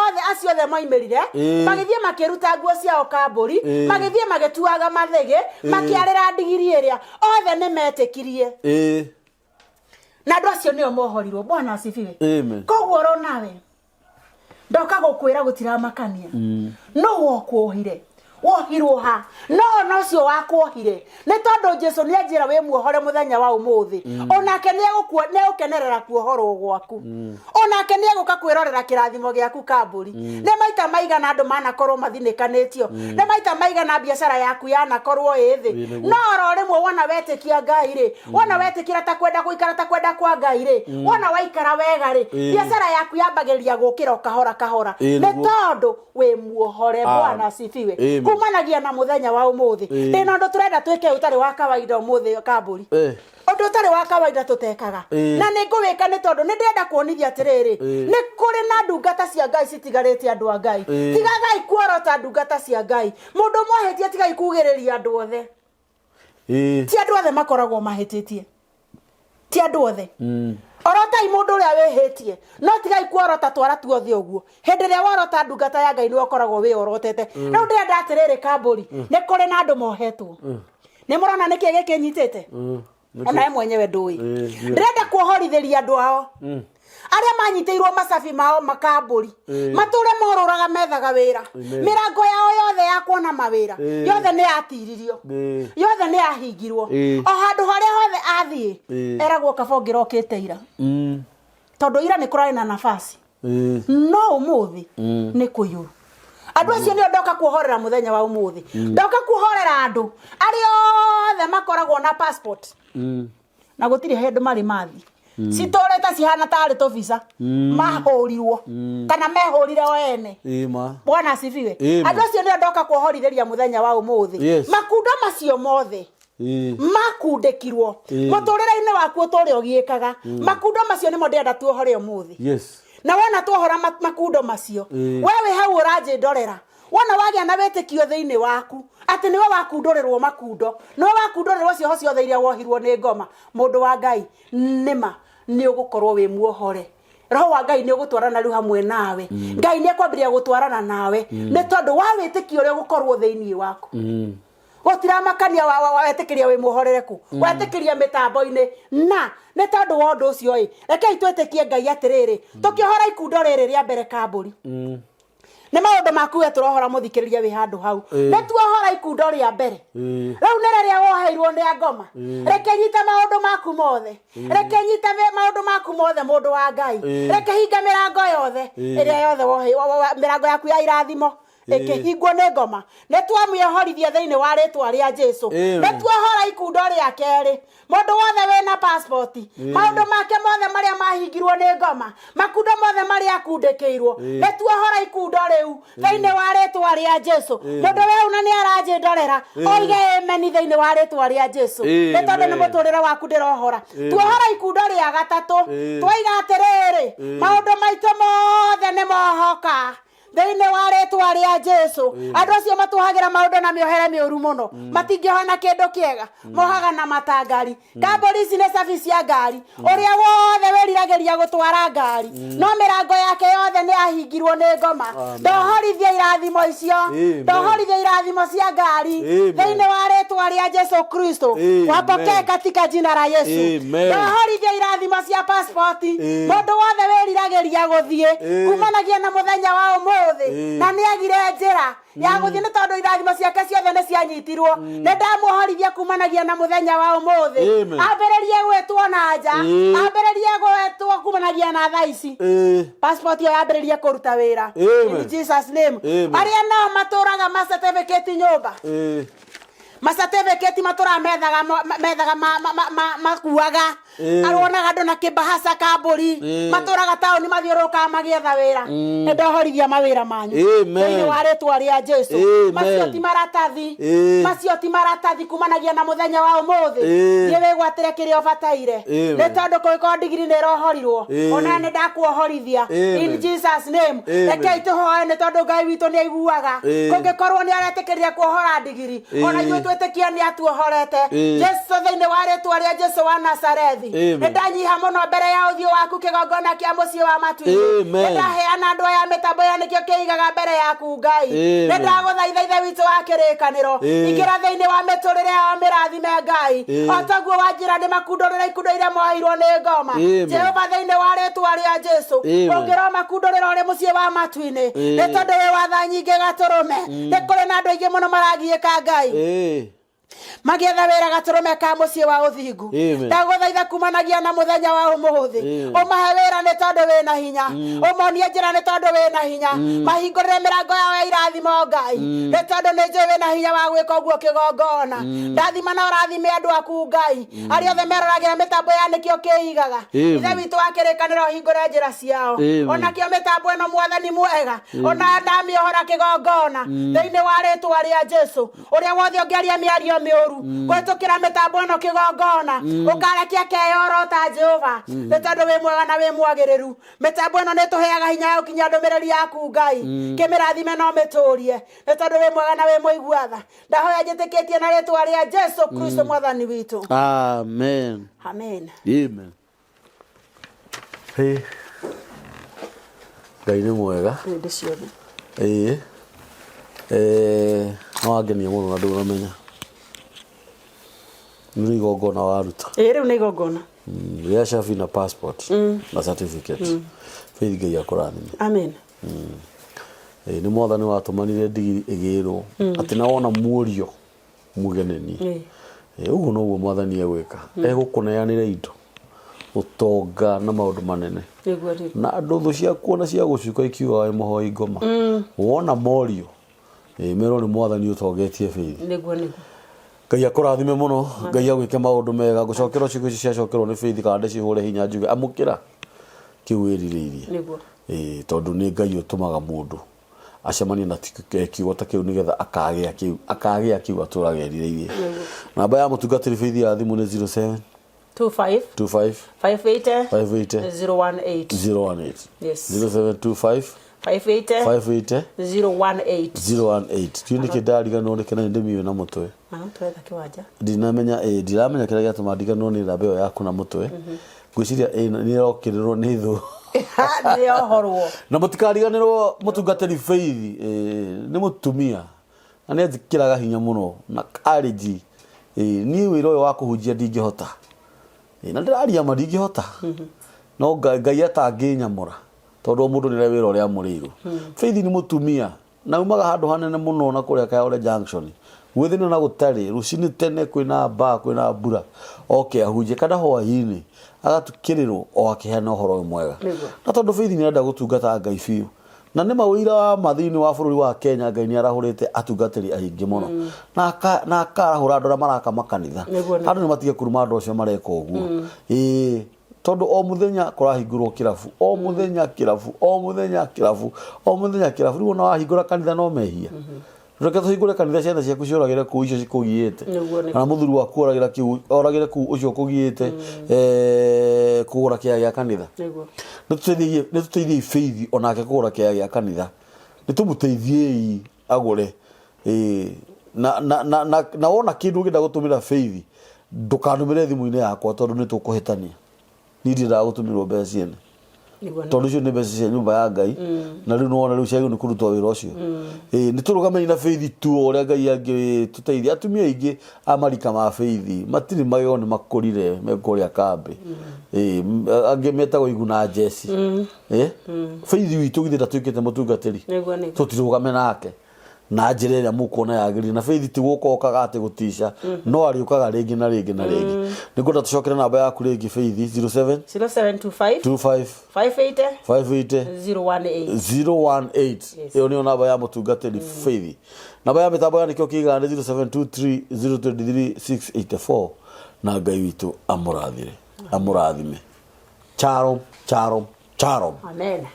othe acio othe moimĩrire, magĩthiĩ makĩruta nguo ciao kambũri, magĩthiĩ magĩtuaga mathĩgĩ, makĩarĩra ndigiri ĩrĩa, othe nĩ metĩkirie, na andũ acio nĩo mohorirwo. Bwana asifiwe. Amen. Koguo oro nawe ndoka gũkwĩra gũtiramakania no wokuohire, wohirwo ha, no ona ũcio wakuohire, nĩ tondũ Jesu nĩ anjĩra wĩ muohore mũthenya wa ũmũthĩ, onake nĩ egũkenerera kuohorwo gwaku, onake nĩ egũka kwĩrorera kĩrathimo gĩaku kambũri. Nĩ maita maigana andũ manakorwo mathinĩkanĩtio? Nĩ maita maigana biacara yaku yanakorwo ĩ thĩ? Ĩ, nĩguo. No oro rĩmwe wona wetĩkia Ngai rĩ, wona wetĩkĩra ta kwenda gũikara ta kwenda kwa Ngai rĩ, wona waikara wega rĩ, biacara yaku yambagĩrĩria gũkĩra o kahora kahora, nĩ tondũ wĩ muohore. Bwana asifiwe. Amen. Kumanagia na mũthenya wa ũmũthĩ, ndĩna ũndũ tũrenda twĩke ũtarĩ wa kawaida ũmũthĩ kambũri, ũndũ ũtarĩ wa kawaida tũtekaga, na nĩ ngũwĩka nĩ tondũ nĩ ndĩrenda kuonithia atĩrĩrĩ, nĩ kũrĩ na ndungata cia Ngai citigarĩte. Andũ a Ngai, tigagai kuorota ndungata cia Ngai. Mũndũ ũmwe ahĩtie, tigai kugĩrĩria andũ othe. Ti andũ othe makoragwo mahĩtĩtie, ti andũ othe. Orotai mũndũ ũrĩa wĩhĩtie, no tigai kuorota twara tuothe ũguo. Hĩndĩ ĩrĩa worota ndungata ya Ngai, nĩwe ũkoragwo wĩorotete. Rĩu ndĩrenda atĩrĩrĩ kambũri, nĩ kũrĩ na andũ mohetwo. Nĩ mũrona nĩkĩ gĩkĩ nyitĩte? Onawe mwenyewe ndũĩ. Ndĩrenda kuohorithĩria andũ ao arĩa manyitĩirwo macabi mao makambũri, matũre morũraga methaga wĩra. Amen. Mĩrango yao yothe ya kuona mawĩra yothe nĩ yatiririo, yothe nĩ yahingirwo. O handũ harĩa hothe athiĩ, eragwo kaba ũngĩrokĩte ira, tondũ ira nĩ kũrarĩ na nafasi, no ũmũthĩ nĩ kũiyũru. Andũ acio nĩo ndoka kuohorera mũthenya wa ũmũthĩ. Ndoka kuohorera andũ arĩa othe makoragwo na passport na gũtirĩ hĩndĩ marĩ mathi, citũrĩte cihana tarĩ tũbica mahũrirwo kana mehũrire o ene. Ma. Bwana asifiwe. Amen. Andũ acio nĩo ndoka kuohorithĩria mũthenya wa ũmũthĩ. Makundo macio mothe makundĩkirwo mũtũrĩre-inĩ waku ũtũre ũgiĩkaga, makundo macio nĩmo ndĩrenda tuohore ũmũthĩ. Na wona twohora makundo macio, Ĩĩ. we wĩ hau ũranjĩndorera, wona wagĩa na wĩtĩkio thĩinĩ waku atĩ nĩwe wakundũrĩrwo makundo, nĩwe wakundũrĩrwo cioho ciothe iria wohirwo nĩ ngoma, mũndũ wa Ngai, nĩma nĩ ũgũkorwo wĩ muohore. Roho wa Ngai nĩ ũgũtwarana rĩu hamwe nawe. Ngai nĩ ekwambĩrĩria gũtwarana nawe nĩ tondũ wa wĩtĩkio ũrĩa ũgũkorwo thĩinĩ waku. Gũtiramakania wetĩkĩria wĩ muohorereku, wetĩkĩria mĩtambo-inĩ. Na nĩ tondũ wa ũndũ ũcio ĩ, rekei twĩtĩkie Ngai atĩrĩrĩ, tũkĩohora ikundo rĩrĩ rĩa mbere kambũri, nĩ maũndũ maku we tũrohora, mũthikĩrĩria wĩ handũ hau. Nĩ tuohora ikundo rĩa mbere. Rĩu nĩ rĩrĩa woheirwo nĩ ngoma. Reke nyite maũndũ maku mothe, reke nyite maũndũ maku mothe, mũndũ wa Ngai. Reke hinga mĩrango yothe ĩrĩa yothe mĩrango yaku ya irathimo ĩkĩhingwo nĩ ngoma. Nĩ twamĩohorithia thĩinĩ wa rĩtwa rĩa Jesu. Nĩ tuohora ikundo rĩa kerĩ. Mũndũ wothe wĩna passport, maũndũ make mothe marĩa mahingirwo nĩ ngoma, makundo mothe marĩa akundĩkĩirwo, nĩ tuohora ikundo rĩu thĩinĩ wa rĩtwa rĩa Jesu. Mũndũ wĩ hau na nĩ aranjĩndorera oige ameni thĩinĩ wa rĩtwa rĩa Jesu, nĩ tondũ nĩ Amen. mũtũrĩre waku ndĩrohora. Tuohora ikundo rĩa gatatũ. Twaiga atĩrĩrĩ, maũndũ maitũ mothe nĩ mohoka thĩinĩ wa rĩtwa rĩa Jesu. Andũ acio matuhagĩra maũndũ na mĩohere mĩũru mũno, matingĩhona kĩndũ kĩega, mohaga na matangari. Kambũri ici nĩ cabi cia ngari. Ũrĩa wothe wĩriragĩria gũtwara ngari no mĩrango yake yothe nĩ yahingirwo nĩ ngoma, ndohorithia irathimo icio. Amen. Ndohorithia irathimo cia ngari Amen. thĩinĩ wa rĩtwa rĩa Jesu Kristo. Amen. Wapokee katika jina la Yesu. Amen. Ndohorithia irathimo cia passport. Ĩĩ. Mũndũ wothe wĩriragĩria gũthiĩ kumanagia na mũthenya wa ũmũthĩ na nĩ agire njĩra ya gũthiĩ nĩ tondũ irathimo ciake ciothe nĩ cianyitirwo, nĩ ndamuohorithia kumanagia na mũthenya wa ũmũthĩ. Amen. Ambĩrĩrie gwĩtwo na nja. Ambĩrĩrie gwĩtwo kumanagia na thaa ici. Passport ĩyo yambĩrĩrie kũruta wĩra. Amen. In Jesus name. Amen. Arĩa nao matũraga ma certificate nyũmba, ma certificate matũraga methaga methaga makuaga, aronaga andũ na kĩmbahaca kambũri, matũraga taũni mathiũrũrũkaga magĩetha wĩra, nĩ ndohorithia mawĩra manyu Amen. thĩinĩ wa rĩtwa rĩa Jesu. Amen. Macio ti maratathi. Macio ti maratathi. Kumanagia na mũthenya wa ũmũthĩ, thiĩ wĩgwatĩre kĩrĩa ũbataire, Amen. nĩ tondũ kũngĩkorwo ndigiri nĩ ĩrohorirwo, ona nĩ ndakuohorithia. Amen. In Jesus name. Amen. Rekei tũhoe, nĩ tondũ Ngai witũ nĩ aiguaga. Kũngĩkorwo nĩ aretĩkĩria kuohora ndigiri, ona ithuĩ twĩtĩkia nĩ atuohorete. Jesu, thĩinĩ wa rĩtwa rĩa Jesu wa Nazarethi, Amen. nĩ ndanyiha mũno mbere ya ũthiũ waku, kĩgongona kĩa mũciĩ wa matu-inĩ. Amen. Nĩ ndaheana andũ aya mĩtambo ya nĩkĩo kĩigaga mbere yaku, Ngai. Amen. Nĩ ndagũthaitha, Ithe witũ wa kĩrĩkanĩro, ingĩra thĩinĩ wa mĩtũrĩre yao, mĩrathime, Ngai, o taguo wanjĩra nĩ makundũrĩra ikundo iria moheirwo nĩ ngoma. Amen. Jehova, thĩinĩ wa rĩtwa rĩa Jesu, Amen. ũngĩroma makundũrĩra ũrĩ mũciĩ wa matu-inĩ, nĩ tondũ wĩ watha nyingĩ gatũrũme. Nĩ kũrĩ na andũ aingĩ mũno maragiĩka, Ngai, magĩetha wĩra gatũrũme ka mũciĩ wa ũthingu. Amen. Ndagũthaitha kumanagia na mũthenya wa ũmũthĩ, Amen. ũmahe wĩra nĩ tondũ wĩna hinya, ũmonie njĩra nĩ tondũ wĩna hinya, mahingũrĩre mĩrango yao ya irathimo, Ngai, nĩ tondũ nĩ njũĩ wĩna hinya wa gwĩka ũguo. Kĩgongona, ndathima na ũrathime andũ aku, Ngai, arĩa othe meroragĩra mĩtambo ya nĩkĩo kĩigaga. Amen. Ithe witũ wa kĩrĩkanĩro, hingũre njĩra ciao. Amen. Ona kĩo mĩtambo ĩno, Mwathani mwega, ona ndamĩohora kĩgongona thĩinĩ wa rĩtwa rĩa Jesu. Ũrĩa wothe ũngĩaria mĩario mĩũru kũhĩtũkĩra mĩtambo ĩno, kĩgongona, ũkarekia keyorota Jehova, nĩ tondũ wĩ mwega na wĩ mwagĩrĩru. Mĩtambo ĩno nĩ ĩtũheaga hinya ya gũkinyia ndũmĩrĩri yaku, Ngai. Kĩmĩrathime no mĩtũrie, nĩ tondũ wĩ mwega na wĩ mũigua tha. Ndahoya njĩtĩkĩtie na rĩtwa rĩa Jesu Kristo Mwathani witũ. Amen. Amen. Amen. Hey. Ngai nĩ mwega. Hĩndĩ ciothe. Ĩĩ. No wangenia mũno na ndũramenya. Nĩ igongona waruta. Ĩĩ, rĩu nĩ igongona. Rĩa cabi na passport na certificate. Faith, Ngai akũrathime. Amen. Ĩĩ, nĩ Mwathani watũmanire ndigiri ĩgĩrwo atĩ na wona mũrio mũgeneni. Ĩĩ, ũguo noguo Mwathani egwĩka, egũkũneanĩra indo, ũtonga na maũndũ manene. Nĩguo rĩu. Na andũ thũ ciakuo na cia gũcuka ikiuga wĩ mũhoi ngoma, wona morio, ĩĩ, merwo nĩ Mwathani ũtongetie Faith. Nĩguo. Ngai akũrathime mũno, Ngai agwĩke maũndũ mega. Ngũcokerwo ciugo ici ciacokerwo nĩ Faith, kana ndĩcihũre hinya njuge amũkĩra kĩu wĩrirĩirie. Ĩĩ, tondũ nĩ Ngai ũtũmaga mũndũ acemanie na kiugo ta kĩu nĩgetha akagĩa kĩu atũraga erirĩirie. Namba ya mũtungatĩri Faith ya thimũ nĩ 07 25 25 580 580 018. 018. Yes. 0725 580 580 018. 018. Tiũ nĩkĩ ndariganĩrwo nĩ kĩna ndĩmiũĩ na mũtwe. Ah, turetha kĩwanja. Ndinamenya, ĩ ndiramenya kĩrĩa gĩatũma ndiganĩrwo nĩ namba ĩyo yaku na mũtwe. Ngwĩciria nĩ ĩrokĩrĩrwo nĩ thũ. Nĩyohorwo. Na mũtikariganĩrwo mũtungatĩri Faith, nĩ mũtumia na nĩ anjĩkĩraga hinya mũno na courage. Niĩ wĩra ũyũ wa kũhunjia ndingĩhota. Na ndĩraria ma, ndingĩhota, no Ngai atangĩnyamũra, tondũ o mũndũ nĩ arĩ wĩra ũrĩa amũrĩirwo. Faith nĩ mũtumia na umaga handũ hanene mũno na kũrĩa Kayole Junction, gwĩthĩna na gũtarĩ rũcinĩ tene, kwĩna mbaa, kwĩna mbura, oke ahunjie, kana hwaĩ-inĩ agatukĩrĩrwo o akĩheana ũhoro ũyũ mwega. Na tondũ Faith nĩ arenda gũtungata Ngai biũ, na nĩ mawĩira wa ma thĩinĩ wa bũrũri wa Kenya, Ngai nĩ arahũrĩte atungatĩri aingĩ mũno na akarahũra andũ arĩa maraka makanitha. Nĩguo. Andũ nĩ matige kuruma andũ acio mareka ũguo, ĩĩ, tondũ o mũthenya kũrahingũrwo kĩrabu, o mũthenya kĩrabu, o mũthenya kĩrabu, o mũthenya kĩrabu. Rĩu ona wahingũra kanitha no mehia. Reke tũhingũre kanitha, ciana ciaku ciũragĩre kũu icio cikũgiĩte, Nĩguo. kana mũthuri waku oragĩra kĩu, oragĩre kũu ũcio ũkũgiĩte, kũgũra kĩaya gĩa kanitha. Nĩ tũteithiei Faith onake kũgũra kĩaya gĩa kanitha, nĩ tũmũteithiei agũre. Ĩĩ, na wona kĩndũ ũngĩenda gũtũmĩra Faith, ndũkanũmĩre thimũ-inĩ yakwa, tondũ nĩ tũkũhĩtania. Niĩ ndiendaga gũtũmĩrwo mbeca ciene, tondũ icio nĩ mbeca cia nyũmba ya Ngai, na rĩu nĩwona rĩu ciagĩrĩirwo nĩ kũrutwo wĩra ũcio. Ĩĩ, nĩ tũrũgamei na Faith tu o ũrĩa Ngai angĩtũteithia. Atumia aingĩ a marika ma Faith matirĩ magego, nĩ makũrire me kũrĩa kambĩ. Ĩĩ, angĩ metagwo iguna njeci. Ĩ Faith witũ githĩ ndatuĩkĩte mũtungatĩri? Nĩguo. Tũtirũgame nake na njĩra ĩrĩa mũkuona yagĩrĩire. Na Faith ti gũka okaga atĩ gũtica, no arĩũkaga rĩngĩ na rĩngĩ na rĩngĩ. Nĩ ngwenda tũcokere namba yaku rĩngĩ, Faith. 07 0725 25 580 580 018. 018. Yes. Ĩyo nĩyo namba ya mũtungatĩri Faith. Namba ya mĩtambo ya nĩkĩo kĩigana nĩ 0723 023 684. Na Ngai witũ amũrathire, amũrathime. Charom, charom, charom. Amen.